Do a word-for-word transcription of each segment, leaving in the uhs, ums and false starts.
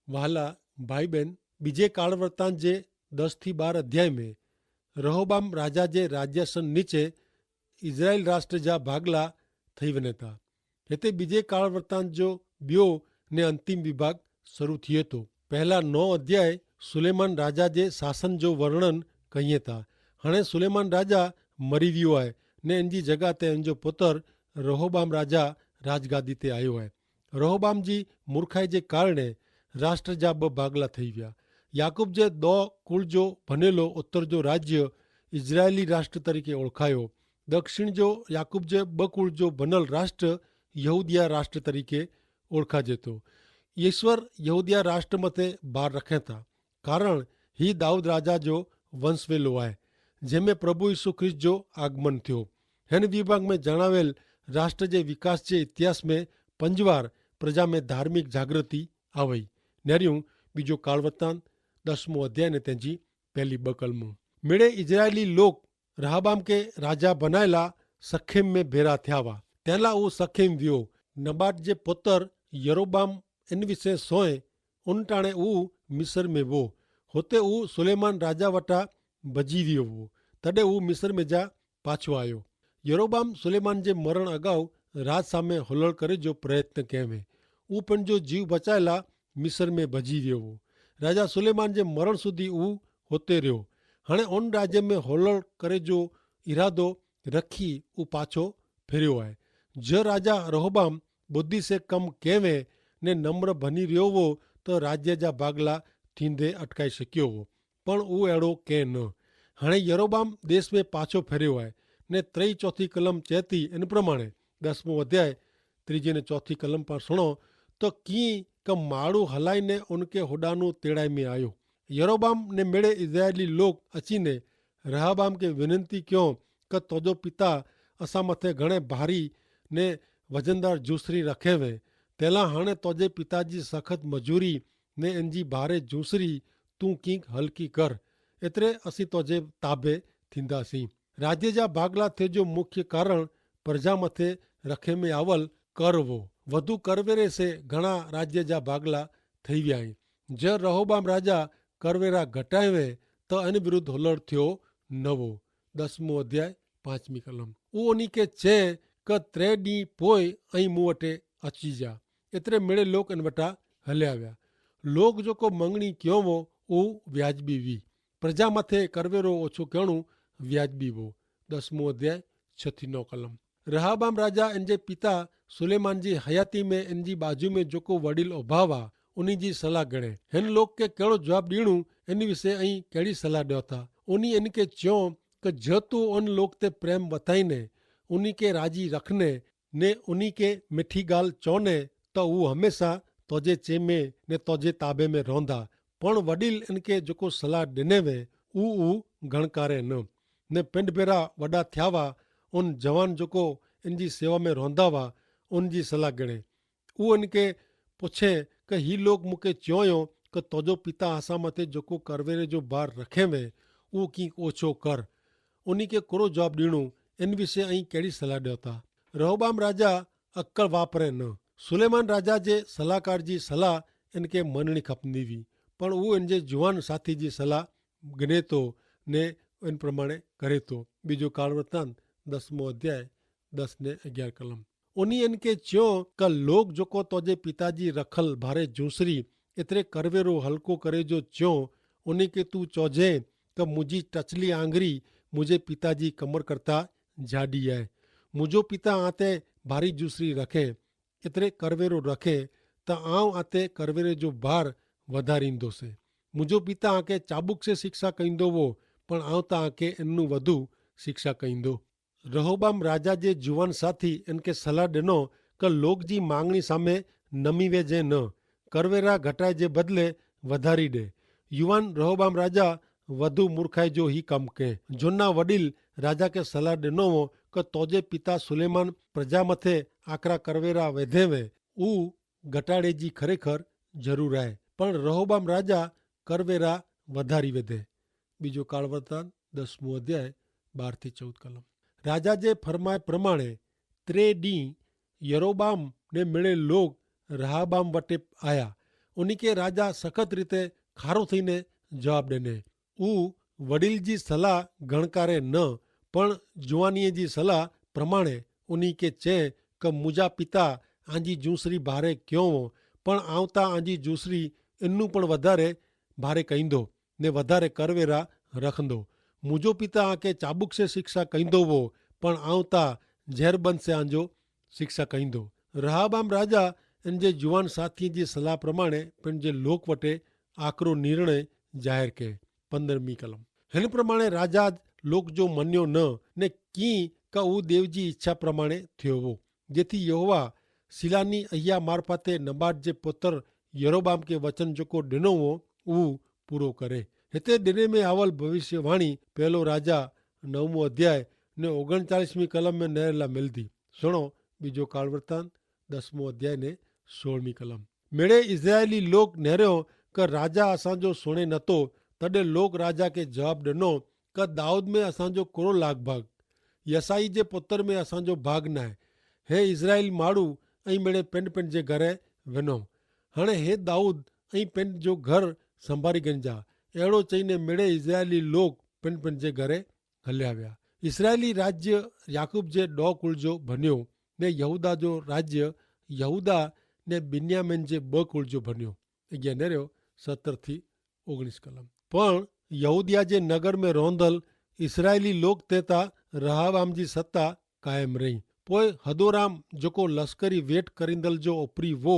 વહાલા ભાઈબેન, બીજે કાળવર્તાન જે દસ થી બાર અધ્યાય મેં રહોબામ રાજા જે રાજ્યાસન નીચે ઇઝરાયેલ રાષ્ટ્ર જા ભાગલા થઈ વને તા. હેતે બીજે કાળવર્તાન જો બ્યો ને અંતિમ વિભાગ શરૂ થિયે તો. પહેલા નવ અધ્યાય સુલેમાન રાજા જે શાસન જો વર્ણન કહિયે તા. હણે સુલેમાન રાજા મરી વ્યો આય ને એનજી જગા તે એનજો પુતર રહોબામ રાજા રાજગાદી તે આયો આય. રહોબામ જી મૂર્ખાઈ જે કારણે રાષ્ટ્ર જા બહ ભાગલા થઈ વ્યા. યાકૂબ જે દો કુળ જો ભનેલો ઉત્તર જો રાજ્ય ઇઝરાયેલી રાષ્ટ્ર તરીકે ઓળખાયો. દક્ષિણ જો યાકૂબ જે બહ કુળ જો ભનલ રાષ્ટ્ર યહૂદિયા રાષ્ટ્ર તરીકે ઓળખાજે તો. ઈસ્વર યહૂદિયા રાષ્ટ્ર મતે ભાર રખે તા. કારણ હી દાઉદ રાજા જો વંશવેલો આય, જેમે પ્રભુ ઈસુ ખ્રિસ્ત જો આગમન થયો. હેન વિભાગ મેં જણાવેલ રાષ્ટ્ર જે વિકાસ જે ઇતિહાસ મેં પંજવાર પ્રજા મેં ધાર્મિક જાગૃતિ આવય. નેર્યું બીજો કાળવર્તાન દસમો અધ્યાય ને તેની પહેલી બકલમું. મેળે ઇઝરાયેલી લોક રહાબામ કે રાજા બનાયેલા સખેમ મેં ભેરા થ્યાવા. તેલા ઉં સખેમ વ્યો. નબાટ જે પોતર યરોબામ એન વિશે સોય ઉનટાણે ઉં મિસર મેં વો. હોતે ઉં સુલેમાન રાજા વટા ભજી વ્યો વો. તદે ઉં મિસર મેં જા પાછો આયો. યરોબામ સુલેમાન જે મરણ અગાઉ રાજ સામે હોલળ કરે જો પ્રયત્ન કહેવે. ઉપન જો જીવ બચાયેલા મિસર મેં ભજી વ્યો વો. રાજા સુલેમાન જે મરણ સુધી ઉં હોતે રહ્યો. હણે ઓન રાજ્ય મેં હોલળ કરે જો ઇરાદો રખી ઉપાછો ફેર્યો આય. જે રાજા રહોબામ બુદ્ધિ સે કમ કહેવે ને નમ્ર ભની રહ્યો વો, તો રાજ્ય જા ભાગલા થીંધે અટકાઈ શક્યો વો. પણ ઉં એડો કે ન. હણે યરોબામ દેશ મેં પાછો ફેર્યો આય. ને ત્રય ચોથી કલમ ચેતી એન પ્રમાણે દસમો અધ્યાય ત્રીજી ને ચોથી કલમ પણ સુણો, તો કી કે માળું હલાઈ ને ઉનકે હોડાનું તેડાઈ મેં આયો. યરોબામ ને મેળે ઇઝરાયેલી લોક અચીને રહાબામ કે વિનંતી ક્યો, કે તોજો પિતા અસા મતે ઘણે ભારી ને વજનદાર જૂસરી રખેવે. તેલા હણે તોજે પિતાજી સખત મજૂરી ને એનજી ભારે જૂસરી તું કિંક હલકી કર, એતરે અસી તોજે તાબે થીંદા સી. રાજ્ય જા ભાગલા થે જો મુખ્ય કારણ પ્રજા મતે રખેમે આવલ કર વો. વધુ કરવેરે સે ઘણા રાજ્ય જા ભાગલા થઈ વ્યા હૈં. જે રહોબામ રાજા કરવેરા ઘટાવે તો એન વિરુદ્ધ હોલર થયો નવો. દસમો અધ્યાય પાંચમી કલમ. ઉ ઓની કે ચે કે ત્રે દી પોય અહીં મુવટે અચી જા. એતરે મેળે લોક એન વટા હલે આવ્યા. લોક જોકો મંગણી ક્યોવો ઉ વ્યાજબી વી. પ્રજા માથે કરવેરો ઓછો કહેણું વ્યાજબી વો. દસમો અધ્યાય છ થી નવ કલમ. રહાબામ રાજા એન જે પિતા સુલેમાન જી હયાતી મેં એન જી બાજુ મેં જોકો વડીલ ઓભાવા ઉની જી સલાહ ગણે. હેન લોક કે કહેણો જવાબ દીણું એન વિશે અહીં કહેડી સલાહ દેતા? ઉની એન કે ચ્યો કે જો તું ઉન લોક તે પ્રેમ વતાઈ ને ઉની કે રાજી રખને ને ઉની કે મેઠી ગાલ ચોને, તો ઉ હમેસા તોજે ચેમે ને તોજે તાબે મેં રોંધા. પણ વડીલ એન કે જોકો સલાહ દેને વે ઉ ઉ ગણકારે ન. ને પેંડભેરા વડા થ્યાવા ઉન જવાન જોકો એન જી સેવા મેં રોંધાવા ઉન જી સલાહ ગણે. ઉ એન કે પોછે કે હી લોક મુકે ચ્યોંયો કે તોજો પિતા આસા માથે જોકો કરવેરે જો ભાર રખે વે ઉ કિંક ઓછો કર. ઉની કે કોરો જવાબ દીણું એન વિશે અહીં કહેડી સલાહ દેતા? રહોબામ રાજા અક્કલ વાપરે ન. સુલેમાન રાજા જે સલાહકાર જી સલાહ એન કે મનણી ખપની વી. પણ ઉ એન જે જુવાન સાથી જી સલાહ ગનેતો ને એન પ્રમાણે કરેતો. બીજો કાળવર્તાન દસમો અધ્યાય દસ ને અગિયાર કલમ. ઉની એન કે ચ્યો કે લોક જોકો તોજે પિતાજી રખલ ભારે જૂસરી એતરે કરવેરો હલકો કરે જો ચ્યો, ઉની કે તું ચોજે કે મુજી ટચલી આંગરી મુજે પિતાજી કમર કરતા જાડી આય. મુજો પિતા આતે ભારી જૂસરી રખે એતરે કરવેરો રખે, તો આવ આતે કરવેરે જો ભાર વધારીંદો સે. મુજો પિતા આકે ચાબુક સે શિક્ષા કઈંદો વો, પણ આવ તા આકે એનનું વધુ શિક્ષા કઈંદો. રહોબામ રાજા જે જુવાન સાથી એનકે સલાહ દેનો કે લોક જી માંગણી સામે નમી વે જે ન, કરવેરા ઘટાય જે બદલે વધારી દે. યુવાન રહોબામ રાજા વધુ મૂર્ખાઈ જો હી કમ કે. જોના વડીલ રાજા કે સલાહ દેનો વો કે તોજે પિતા સુલેમાન પ્રજા મતે આકરા કરવેરા વેધે વે ઉ ઘટાડે જી ખરેખર જરૂર આય. પણ રહોબામ રાજા કરવેરા વધારી વેધે. બીજો કાળવર્તાન દસમો અધ્યાય બાર થી ચૌદ કલમ. રાજા જે ફરમાય પ્રમાણે ત્રે દી યરોબામ ને મેળે લોગ રહાબામ વટે આયા. ઉની કે રાજા સખત રીતે ખારો થઈને જવાબ દેને. ઉ વડીલ જી સલાહ ગણકારે ન, પણ જુવાનીએ જી સલાહ પ્રમાણે ઉની કે ચે, કે મુજા પિતા આજી જૂસરી ભારે ક્યોં હો, પણ આવતા આજી જૂસરી એનનું પણ વધારે ભારે કહીંદો ને વધારે કરવેરા રખંદો. મુજો પિતા આકે ચાબુક સે શિક્ષા કહીંદો હો, પણ આવતા ઝેરબંધ સે આજો શિક્ષા કહીંદો. રહાબામ રાજા એન જે જુવાન સાથી જી સલાહ પ્રમાણે પણ જે લોક વટે આકરો નિર્ણય જાહેર કે. પંદ્રહમી કલમ. હેન પ્રમાણે રાજા લોક જો મન્યો ન, ને કી કા ઉ દેવ જી ઇચ્છા પ્રમાણે થયો હો, જેથી યહોવા સિલાની અહિયા મારફતે નબાટ જે પોતર યરોબામ કે વચન જોકો ડેનો હો ઉ પૂરો કરે. હેતે ડેને મેં આવલ ભવિષ્યવાણી પહેલો રાજા નવમો અધ્યાય ને ઓગણચાલીસમી કલમ મેં નહેરેલા મેલદી. સુણો બીજો કાળવર્તાન દસમો અધ્યાય ને સોળમી કલમ. મેળે ઇઝરાયેલી લોક નહર્યો કે રાજા અસાંજો સુણે નતો. તદે લોક રાજા કે જવાબ દનો કે દાઉદ મેં અસાંજો કોરો લાગભાગ? યસાઈ જે પુતર મેં અસાંજો ભાગ નાય? હે ઇઝરાયેલ માડૂ, અહીં મેળે પેંડ પેંડ જે ઘરે વેનો. હણે હે દાઉદ, અહીં પેંડ જો ઘર સંભારી ગંજા. એડો ચઈને મેળે ઇઝરાયેલી લોક પેંડ પેંડ જે ઘરે હલ્યા વ્યા. ઇસ્રાયેલી રાજ્ય યાકૂબ જે દો કુળ જો ભન્યો, ને યહૂદા જો રાજ્ય યહૂદા ને બિન્યામિન જે બ કુળ જો ભન્યો. અગિયા નેર્યો સત્તર થી ઓગણીસ કલમ. પણ યહૂદિયા જે નગર મેં રોંધલ ઇસ્રાયેલી લોક તેતા રહાબામ જી સત્તા કાયમ રહી. પોય હદોરામ જોકો લશ્કરી વેટ કરીંદલ જો ઓપરી વો,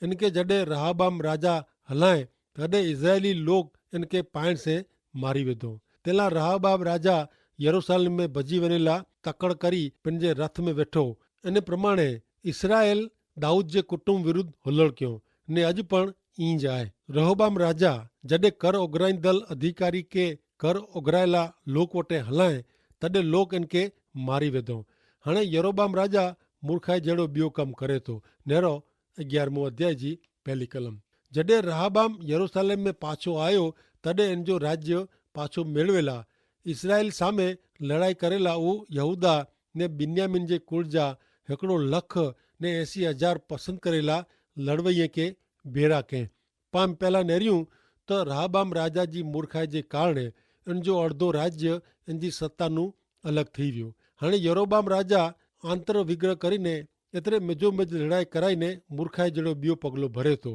એનકે જડે રહાબામ રાજા હલાએ તદે ઇઝરાયેલી લોક એનકે પાયણ સે મારી વેધો. તેલા રહાબાબ રાજા યરૂસાલેમ મેં ભજી વેનેલા તકડ કરી પેનજે રથ મેં વેઠો. અને પ્રમાણે ઇસ્રાયેલ દાઉદ જે કુટુંબ વિરુદ્ધ હોલડક્યો. ને અજ પણ ઇંજ આય. રહોબામ રાજા જડે કર ઓગરાઈદલ અધિકારી કે કર ઓગરાયેલા લોક વટે હલાએ તદે લોક એનકે મારી વેધો. હણે યરોબામ રાજા મૂર્ખાઈ જેડો બિયો કમ કરે તો. નેરો અગિયારમો અધ્યાય જી પહેલી કલમ. જડે રહાબામ યરૂસાલેમ મેં પાછો આયો તદે એન જો રાજ્ય પાછો મેળવેલા. ઇસ્રાયેલ સામે લડાઈ કરેલા ઉ યહૂદા ને બિન્યામિન જે કુળ જા હેકડો લખ ને એસી હજાર પસંદ કરેલા લડવૈયે કે ભેરા કે. પામ પહેલા નેર્યું તો રહાબામ રાજા જી મૂર્ખાઈ જે કારણે એન જો અડધો રાજ્ય એન જી સત્તાનું અલગ થઈ વ્યો. હણે યરોબામ રાજા આંતર વિગ્રહ કરીને એતરે મેજો મેજ લડાઈ કરાઈને મૂર્ખાઈ જેડો બિયો પગલો ભરે તો.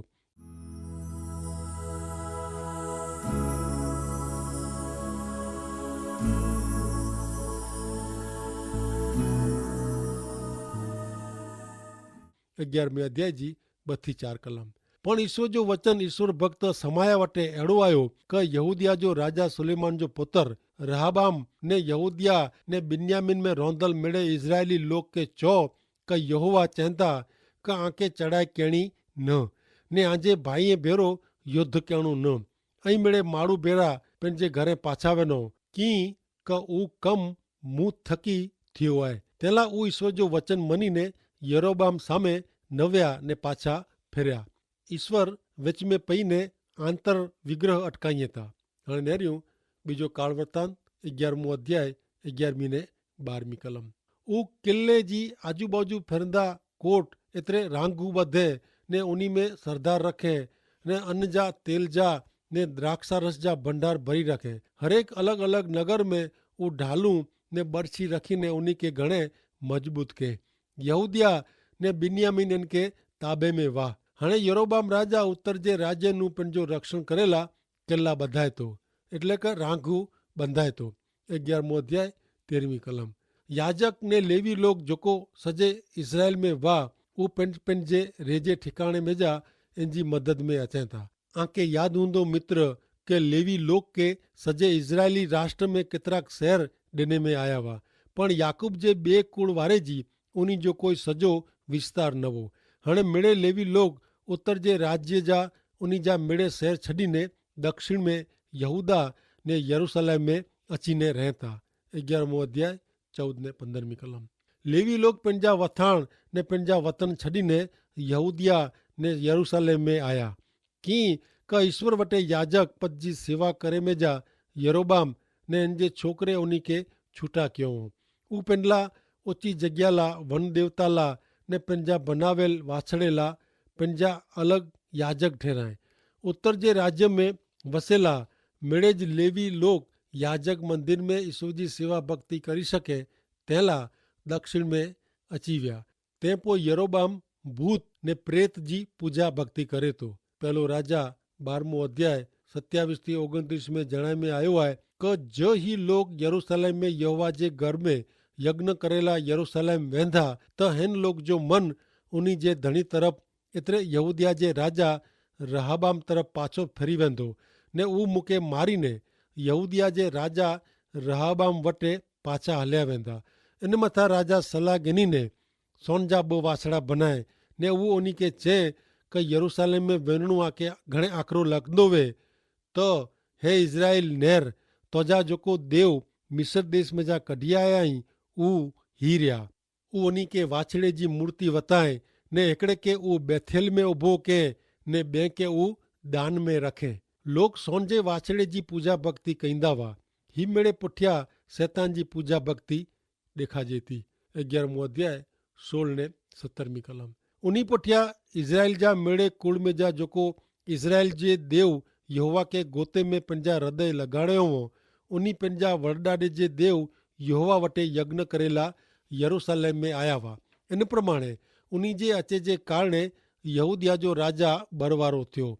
અગિયારમી અધ્યાય જી બત્તી ચાર કલમ. પણ ઈસવ જો વચન ઈસવ ભક્ત સમાયા વટે એડો આયો કે યહૂદિયા જો રાજા સુલેમાન જો પુતર રહાબામ ને યહૂદિયા ને બિન્યામિન મેં રોંધલ મેળે ઇઝરાયેલી લોક કે ચો કે યહોવા ચેંતા કે આંકે ચડાઈ કેણી ન ને આજે ભાઈએ ભેરો યોદ્ધ કેણું ન. અહીં મેળે માડૂ ભેરા પેનજે ઘરે પાછા વેનો. કિંક ઉ કમ મું થકી થિયો આય. તેલા ઉ ઈસવ જો વચન મની ને યરોબામ સામે નવ્યા ને પાછા ફેર્યા. ઈસવ વેચમે પઈ ને આંતર વિગ્રહ અટકાઈ થા. હણે નેર્યું બીજો કાળવર્તાન અગિયારમું અધ્યાય અગિયારમી ને બારમી કલમ. ઉ કિલ્લે જી આજુબાજુ ફેરંદા કોટ એતરે રાંગુ બધે ને ઉની મેં સરદાર રખે ને અન્ન જા તેલ જા ને દ્રાક્ષારસ જા ભંડાર ભરી રખે. હરેક અલગ અલગ નગર મેં ઉ ઢાલુ ને બરછી રખી ને ઉની કે ઘણે મજબૂત કે. યહૂદિયા ને બિન્યામિન એન કે તાબે મેં વાહ. હણે યરોબામ રાજા ઉત્તર જે રાજ્ય નું પણ જો રક્ષણ કરેલા કેલ્લા બધાય તો એટલે કે રાંગુ બંધાય તો. અગિયારમો અધ્યાય તેરમી કલમ. યાજક ને લેવી લોગ જોકો સજે ઇઝરાયેલ મેં વાહ ઉ પેનપેન જે રેજે ઠિકાણે મેં જા એનજી મદદ મેં અચેતા. આંકે યાદ હૂંદો મિત્ર કે લેવી લોગ કે સજે ઇઝરાયેલી રાષ્ટ્ર મેં કેતરાક શહેર ડેને મેં આયા વા. પણ યાકૂબ જે બે કુળ વારે જી ઉની જો કોઈ સજો વિસ્તાર નવો. હણે મેળે લેવી લોગ ઉત્તર જે રાજ્ય જા ઉની જા મેળે શહેર છડીને દક્ષિણ મેં યહૂદા ને યરૂસાલેમ મેં અચીને રહેતા. અગિયારમો અધ્યાય ચૌદ ને પંદરમી કલમ. લેવી લોગ પંજા વથાણ ને પંજા વતન છડીને યહૂદિયા ને યરૂસાલેમ મેં આયા. કિંક ઈસ્વર વટે યાજક પદ જી સેવા કરે મેં જા યરોબામ ને એન જે છોકરે ઉની કે છૂટા ક્યો હો. ઉપેનલા ઓચી જગ્યાલા વન દેવતાલા ને પંજા બનાવેલ વાછડેલા પંજા અલગ યાજક ઠેરાય. ઉત્તર જે રાજ્ય મેં વસેલા મેળે જ લેવી લોક યાજક મંદિર મેં ઈસુ જી સેવા ભક્તિ કરી શકે તેલા દક્ષિણ મેં અચી વ્યા. તે પો યરોબામ ભૂત ને પ્રેત જી પૂજા ભક્તિ કરે તો. પહેલો રાજા બારમો અધ્યાય સત્યાવિશ થી ઓગણત્રીસ મેં જણાય મેં આયો આય કે જો હી લોક યરૂસલેમ મેં યહોવા જે ઘર મેં યજ્ઞ કરેલા યરૂસલેમ વેંધા, તો હેન લોક જો મન ઉની જે ધણી તરફ એતરે યહૂદિયા જે રાજા રહાબામ તરફ પાછો ફેરી વેંધો, ને ઉં મુકે મારી ને યહૂદિયા જે રાજા રહાબામ વટે પાછા હલ્યા વેંધા. એન મતા રાજા સલાહ ગિની ને સોન જા બહ વાસડા ભનાય, ને ઉં ઓની કે ચે કે યરૂસાલેમ મેં વેનણું આકે ઘણે આકરો લખદો વે, તો હે ઇઝરાયેલ નેર, તોજા જોકો દેવ મિસર દેશ મેં જા કઢ઼િયા આયા હી, ઉં હી રહ્યા. ઉ અની કે વાછડ઼ે જી મૂર્તિ વતાએ, ને હેકડ઼ે કે ઉ બેથેલ મેં ઉભો કે, ને બે કે ઉ દાન મેં રખે. લોક સોનજે વાછડ઼ે જી પૂજા ભક્તિ કઈંદા વા. હી મેડ઼ે પુઠ્યા સેતાન જી પૂજા ભક્તિ દેખાજે તી. અગિયારમું અધ્યાય સોળ ને સત્તરમી કલમ. ઉની પુઠ્યા ઇઝરાયેલ જા મેડ઼ે કુળ મેં જા જોકો ઇઝરાયેલ જે દેવ યહોવા કે ગોતે મેં પંજા હૃદય લગાડ઼ે હોવો, ઉની પંજા વરડાડે જે દેવ યહોવા વટે યજ્ઞ કરેલા યરૂસાલેમ મેં આયા વા. એન પ્રમાણે ઉની જે અચે જે કારણે યહૂદિયા જો રાજા બરવારો થ્યો.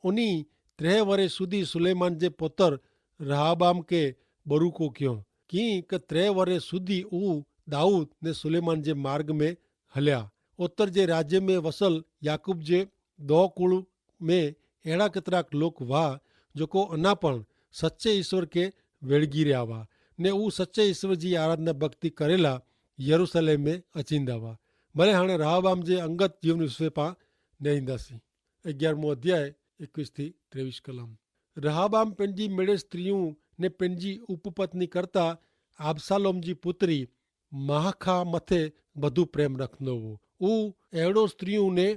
ઉની ત્રેહ વરે સુધી સુલૈમાન જે પોતર રહાબામ કે બરૂકો ક્યો, કિંક ત્રેહ વરે સુધી ઉં દાઉદ ને સુલૈમાન જે માર્ગ મેં હલ્યા. ઉત્તર જે રાજ્ય મેં વસલ યાકૂબ જે દો કુળ મેં એડા કેતરાક લોક વા, જોકો અના પણ સચ્ચે ઈસ્વર કે વેડગી રહ્યા વા, ને ઉં સચ્ચે ઈસ્વર જી આરાધના ભક્તિ કરેલા યરૂસાલેમ મેં અચીંદા વા. ભલે હાણે રહાબામ જે અંગત જીવન વિશ્વે પા નેઈંદા સી. અગિયારમો અધ્યાય એકવીસ થી ત્રેવીસ કલમ. રહાબામ પેનજી મેળે સ્ત્રીઓ ને પેનજી ઉપપત્ની કરતા આબ્સાલોમ જી પુત્રી મહાખા મતે વધુ પ્રેમ રખનો વો. ઉં એડો સ્ત્રીઓ ને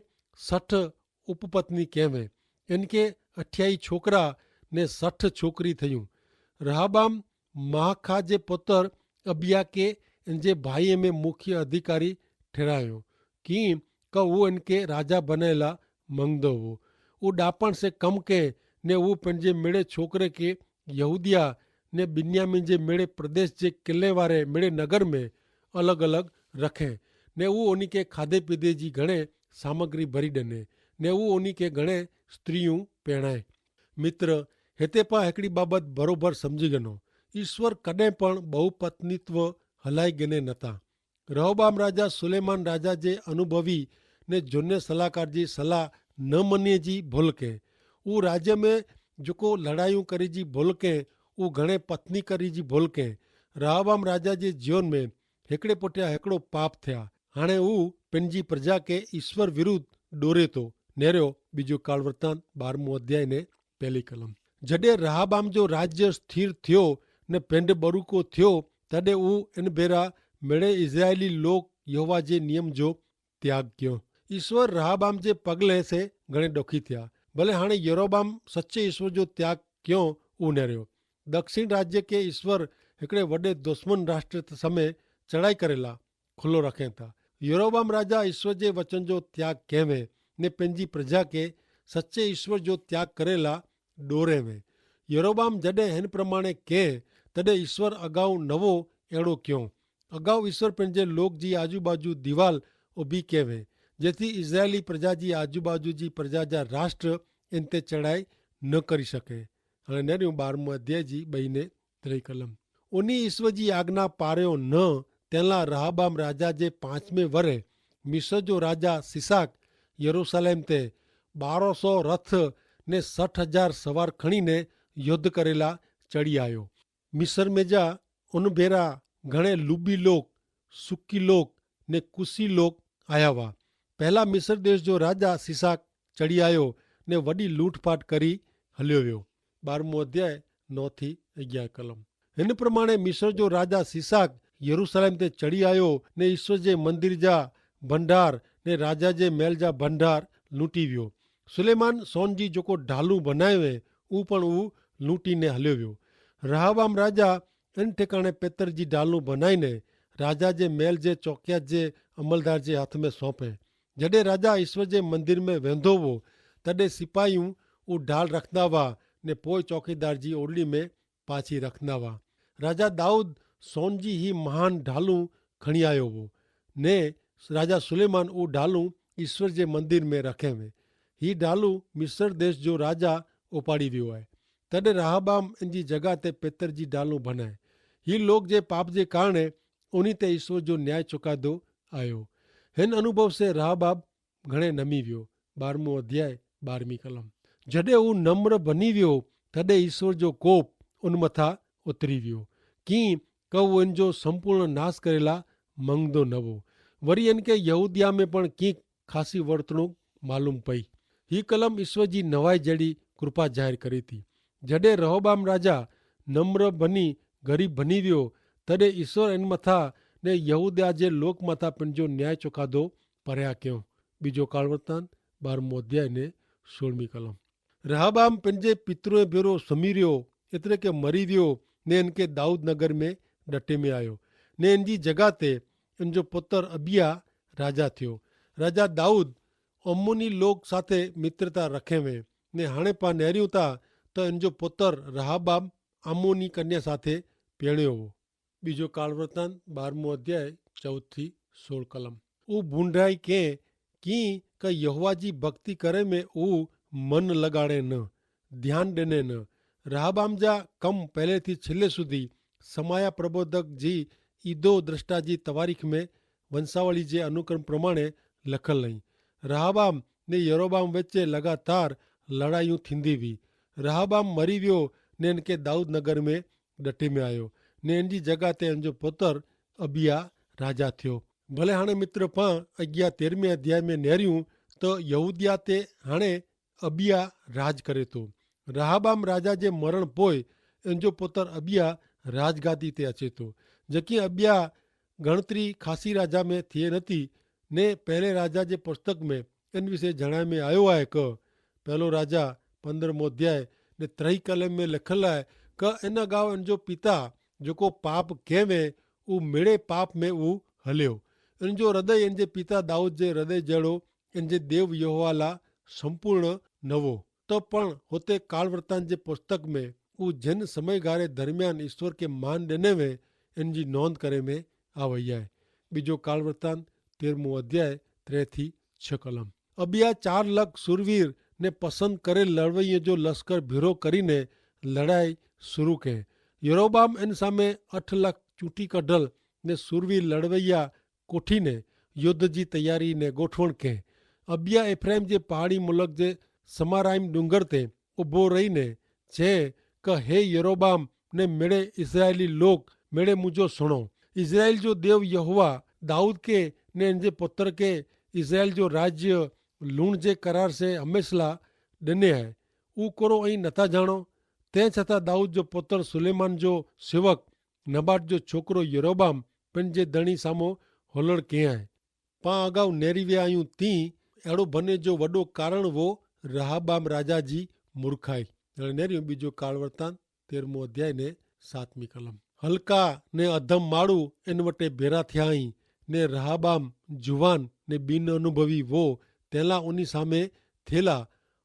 સઠ ઉપપત્ની કહેવે. એનકે અઠ્યાઈ છોકરા ને સઠ છોકરી થયું. રહાબામ મહાખા જે પોતર અબિયા કે એન જે ભાઈએ મેં મુખ્ય અધિકારી ઠેરાયો, કિંક ઉં એનકે રાજા બનેલા મંગદો વો. ઉં ડાપણ સે કમ કે, ને ઉં પેનજે મેળે છોકરે કે યહૂદિયા ને બિન્યામિન જે મેળે પ્રદેશ જે કિલ્લે વારે મેળે નગર મેં અલગ અલગ રખે, ને ઉં ઉની કે ખાધે પીધે જી ઘણે સામગ્રી ભરી ડને, ને ઉં ઉની કે ઘણે સ્ત્રી ઉં પહેણાએ. મિત્ર, હેતે પા હેકડી બાબત ભરોભર સમઝી ગનો. ઈસ્વર કદે પણ બહુપત્નીત્વ હલાઈ ગને નતા. રહોબામ રાજા સુલૈમાન રાજા જે અનુભવી ને જોને સલાહકાર જી સલાહ ન મનીએ જી ભોલ કે. ઉં રાજ્ય મેં જોકો લડાયું કરી જી ભોલ કે, ઉં ઘણે પત્ની કરી જી ભોલ કે. રહોબામ રાજા જે જીવન મેં હેકડ઼ે પોટ્યા હેકડ઼ો પાપ થયા. હાણે ઉં પેનજી પ્રજા કે ઈસ્વર વિરુદ્ધ ડોરે તો. નેર્યો બીજો કાળવર્તાન બારમું અધ્યાય ને પહેલી કલમ. જડે રહાબામ જો રાજ્ય સ્થિર થ્યો ને પેંડ બરુકો થ્યો, તદે ઉં એન ભેરા મેળે ઇઝરાયેલી લોક યહોવા જે નિયમ જો ત્યાગ ક્યો. ઈસ્વર રહાબામ જે પગલે સે ઘણે ડોખી થ્યા. ભલે હાણે યરોબામ સચ્ચે ઈસ્વર જો ત્યાગ ક્યો ઉનેર્યો. દક્ષિણ રાજ્ય કે ઈસ્વર હેકડ઼ે વડે દુશ્મન રાષ્ટ્ર સમય ચડાઈ કરેલા ખુલ્લો રખે થા. યરોબામ રાજા ઈસ્વર જે વચન જો ત્યાગ કહેવે ને પેનજી પ્રજા કે સચ્ચે ઈસ્વર જો ત્યાગ કરેલા ડોરે વે. યરોબામ જડે હેન પ્રમાણે કહેં, તદે ઈસ્વર અગાઉ નવો એડો ક્યો. અગાઉ ઈસ્વર પેનજે લોક જી આજુબાજુ દિવાલ ઉભી કહેવે, જેથી ઇઝરાયેલી પ્રજા જી આજુબાજુ જી પ્રજા જા રાષ્ટ્ર એન તે ચડાઈ ન કરી શકે. અને નેર્યું બારમું અધ્યાય જી બહીને ત્રેય કલમ. ઉની ઈસ્વ જી આજ્ઞા પાર્યો ન. તેલા રહાબામ રાજા જે પાંચમે વરે મિસર જો રાજા સિસાક યરૂસાલેમ તે બારો સો રથ ને સઠ હજાર સવાર ખણીને યોદ્ધ કરેલા ચડી આયો. મિસર મેં જા ઉનભેરા ઘણે લુબી લોક, સુકી લોક ને કુસી લોક આયા વા. પહેલા મિસર દેશ જો રાજા સિસાક ચડી આયો ને વડી લૂંટફાટ કરી હલ્યો વ્યો. બારમું અધ્યાય નવ થી અગિયાર કલમ. હેન પ્રમાણે મિસર જો રાજા સિસાક યરૂસાલેમ તે ચડી આયો ને ઈસ્વર જે મંદિર જા ભંડાર ને રાજા જે મેલ જા ભંડાર લૂંટી વ્યો. સુલેમાન સોન જી જોકો ઢાલુ ભનાયો વે, ઉપણ ઉ લૂંટી ને હલ્યો વ્યો. રહાબામ રાજા એન ઠેકાણે પેતર જી ઢાલુ ભનાઈ ને રાજા જે મેલ જે ચોક્યા જે અમલદાર જે હાથ મેં સોંપે. જડે રાજા ઈસ્વર જે મંદિર મેં વેંધો વો, તદે સિપાઈયું ઉ ઢાલ રખના વા, ને પોય ચોકીદાર જી ઓરડી મેં પાછી રખના વા. રાજા દાઉદ સોન જી હી મહાન ઢાલુ ખણિયાયો વો, ને રાજા સુલેમાન ઉ ઢાલુ ઈસ્વર જે મંદિર મેં રખે વે. હી ઢાલુ મિસર દેશ જો રાજા ઉપાડી વ્યો હૈ. તદે રાહબામ એનજી જગા તે પેતર જી ઢાલુ ભનાય. હી લોગ જે પાપ જે કારણે ઉની તે ઈસ્વર જો ન્યાય ચોકાદો આયો. હેન અનુભવ સે રાહબાબ ઘણે નમી વ્યો. બારમું અધ્યાય, બારમી કલમ. જડે ઉં નમ્ર ભની વ્યો, તદે ઈસ્વર જો કોપ ઉન મતા ઉતરી વ્યો, કિંક ઉં એન જો સંપૂર્ણ નાસ કરેલા મંગદો નવો. વરી એન કે યહૂદિયા મેં પણ કિંક ખાસી વર્તણૂક માલૂમ પઈ. હી કલમ ઈસ્વર જી નવાઈ જેડી કૃપા જાહેર કરી થી. જડે રહોબામ રાજા નમ્ર ભની ગરીબ ભની વ્યો, તદે ઈસ્વર એન મતા ને યહૂદિયા જે લોક મતા પણ જો ન્યાય ચોકાદો પર્યા ક્યો. બીજો કાળવર્તાન બારમો અધ્યાય ને સોળમી કલમ. રહાબામ પેનજે પિતૃએ ભેરો સમી રહ્યો, એતરે કે મરી વ્યો, ને એન કે દાઉદ નગર મેં ડટે મેં આયો, ને એન જી જગા તે એન જો પુતર અબિયા રાજા થ્યો. રાજા દાઉદ અમ્મોની લોગ સાથે મિત્રતા રખે વે, ને હણે પા નેર્યું તા તો એન જો પુતર રહાબામ અમ્મોની કન્યા સાથે પેણ્યો વો. બીજો કાળવર્તાન બારમો અધ્યાય ચૌથી સોળ કલમ. ઉં ભૂંડાઈ કે કિંક યહોવા જી ભક્તિ કરે મેં ઉં મન લગાડે ન, ધ્યાન દેને ન. રહાબામ જા કમ પહેલે થી છેલ્લે સુધી સમાયા પ્રબોધક જી ઈદો દ્રષ્ટા જી તવારીખ મેં વંશાવળી જે અનુક્રમ પ્રમાણે લખલ નહીં. રહાબામ ને યરોબામ વચ્ચે લગાતાર લડાઈયું થીંદી વી. રહાબામ મરી વ્યો ને એન કે દાઉદ નગર મેં ડટી મેં આયો, ને એન જી જગા તે એન જો પુતર અબિયા રાજા થ્યો. ભલે હાણે મિત્ર પાં અગિયા તેરમે અધ્યાય મેં નેર્યું તો યહૂદિયા તે હાણે અબિયા રાજ કરે તો. રહાબામ રાજા જે મરણ પોય એન જો પુતર અબિયા રાજગાદી તે અચે તો. જકી અબિયા ગણતરી ખાસી રાજા મેં થિયે નથી, ને પહેલે રાજા જે પુસ્તક મેં એન વિશે જણાય મેં આયો આય કે પહેલો રાજા પંદ્રહ મોધ્યાય ને ત્રહી કલમ મેં લખેલા હૈ કે એના ગાવ એન જો પિતા જોકો પાપ કહેવે ઉં મેળે પાપ મેં ઉં હલ્યો. એન જો હૃદય એન જે પિતા દાઉદ જે હૃદય જેડો એન જે દેવ યહોવાલા સંપૂર્ણ નવો. તો પણ હોતે કાળવર્તાન જે પુસ્તક મેં ઉં જેન સમયગારે દરમિયાન ઈસ્વર કે માન દેને વે એન જી નોંધ કરે મેં આવય હૈ. બીજો કાળવર્તાન તેરમો અધ્યાય ત્રે થી છ કલમ. અબિયા ચાર લખ સુરવીર ને પસંદ કરેલ લડવૈયા જો લશ્કર ભીરો કરીને લડાઈ શરૂ કહે. યરોબામ એન સામે અઠ લખ ચૂંટી કઢલ ને સુરવીર લડવૈયા કોઠીને યોદ્ધ જી તૈયારી ને ગોઠવણ કહે. અબિયા એફ્રાઇમ જે પહાડી મુલક જે સમારાઇમ ડુંગર તે ઉભો રહીને છે કે હે યરોબામ ને મેળે ઇઝરાયેલી લોક મેળે મુજો સુણો. ઇઝરાયેલ જો દેવ યહોવા દાઉદ કે ને એન જે પુત્ર કે ઇઝરાયેલ જો રાજ્ય લૂણ જે કરાર સે હમેંસલા ડેને હૈ. ઉં કોરો અહીં નતા જાણો. તે છતાં દાઉદ જો પુત્ર સુલેમાન જો સેવક નબાટ જો છોકરો યરોબામ પેનજે ધણી સામો હોલડ કહેં હૈ. પાં અગાઉ નેરી વ્યા આયું તી એડો ભને જો વડો કારણ વો રહાબામ રાજા જી મૂર્ખાઈ. નેરી બીજો કાળવર્તાન તેરમો અધ્યાય ને સાતમી કલમ. હલકા ને અધમ માળુ એન વટે ભેરા થ્યાઈ, ને રહાબામ જુવાન ને બિનઅનુભવી વો તેલા ઉની સામે થેલા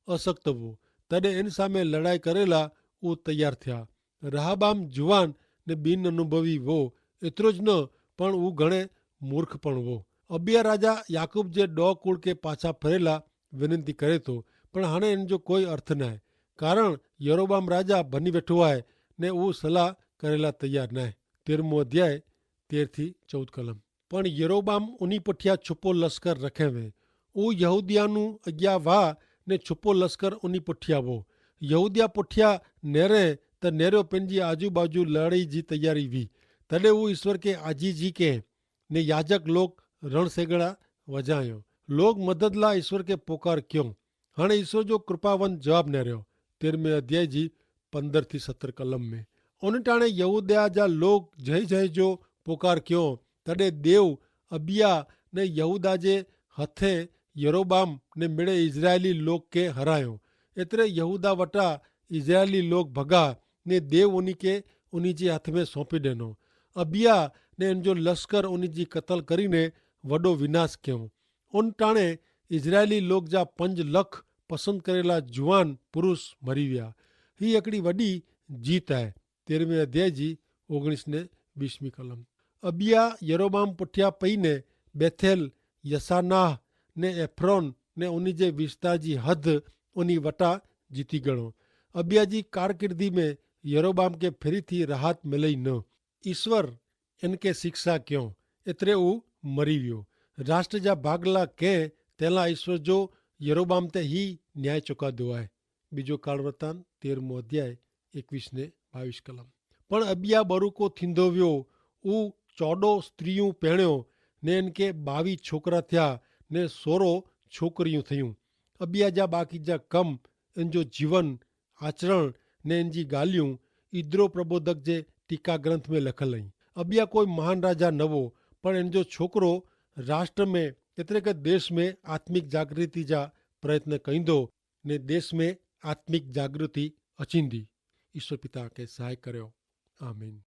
અસક્ત વો. તદે એન સામે લડાઈ કરેલા ઉં તૈયાર થ્યા. રહાબામ જુવાન ને બિનનનુભવી વો એતરો જ ન પણ ઉં ઘણે મૂર્ખ પણ વો. અબિયા રાજા યાકૂબ જે ડો કુળ કે પાછા ફરેલા વિનંતી કરે તો, પણ હણે એન જો કોઈ અર્થ નાય. કારણ યરોબામ રાજા ભની વેઠો આય ને ઉં સલાહ કરેલા તૈયાર નાય. તેરમો અધ્યાય તેર થી ચૌદ કલમ. પણ યરોબામ ઉની પઠ્યા છુપો લશ્કર રખે વે. ઉં યહૂદિયાનું અજ્ઞા વાહ ને છુપો લશ્કર ઉની પઠ્યા વો. યહૂદિયા પઠ્યા નેરે તો નેરો પેનજી આજુબાજુ લડાઈ જી તૈયારી વી. તદે ઉં ઈસ્વર કે આજી જી કે ને યાજક લોક રણસેગડા વજાયો. લોક મદદલા ઈસ્વર કે પોકાર ક્યો. હણે ઈસ્વર જો કૃપાવંત જવાબ નેર્યો. તેરમે અધ્યાય જી પંદર થી સત્તર કલમ મેં. ઉન ટાણે યહૂદિયા જા લોક જય જય જો પોકાર ક્યો. તદે દેવ અબિયા ને યહૂદા જે હથે યરોબામ ને મેળે ઇઝરાયેલી લોક કે હરાયો. એતરે યહૂદા વટા ઇઝરાયેલી લોક ભગા ને દેવ ઉની કે ઉની જે હથ મેં સોંપી દેનો. અબિયા ને એન જો લશ્કર ઉની જી કતલ કરીને વડો વિનાશ ક્યો. ઉન ટાણે ઇઝરાયેલી લોક જા પંજ લખ પસંદ કરેલા જુવાન પુરુષ મરી વ્યા. હી એકડી વડી જીત આય. તેરમે અધ્યાય જી ઓગણીસ ને વીસમી કલમ. અબિયા યરોબામ પુઠ્યા પૈને બેથેલ, યસાનાહ ને એફ્રોન ને ઉની જે વિસ્તા જી હદ ઉની વટા જીતી ગણો. અબિયા જી કારકિર્દી મેં યરોબામ કે ફેરી થી રાહત મેલઈ ન. ઇશ્વર એનકે શિક્ષા ક્યો, એતરે ઉં મરી વ્યો. રાષ્ટ્ર જા ભાગલા કેહ તેલા ઇશ્વર જો યરોબામ તે હી ન્યાય ચોકાદો આય. બીજો કાળવર્તાન તેરમો અધ્યાય એકવીસ ને બાવીસ કલમ. પણ અબિયા બરુકો થીંધો વ્યો, ઉં ચોડો સ્ત્રીયું પહેણ્યો, ને એનકે બાવી છોકરા થ્યા, ને સોરો છોકરિયું થયું. અબિયા જા બાકી જા કમ, એન જો જીવન આચરણ ને એન જી ગાલિયું ઇદ્રો પ્રબોધક જે ટીકા ગ્રંથ મેં લખલ હૈં. અબિયા કોઈ મહાન રાજા નવો, પણ એન જો છોકરો રાષ્ટ્ર મેં એતરે કે દેશ મેં આત્મિક જાગૃતિ જા પ્રયત્ન કઈંદો, ને દેશ મેં આત્મિક જાગૃતિ અચીંદી. ઈશ્વર પિતા કે સહાય કર્યો. આમીન.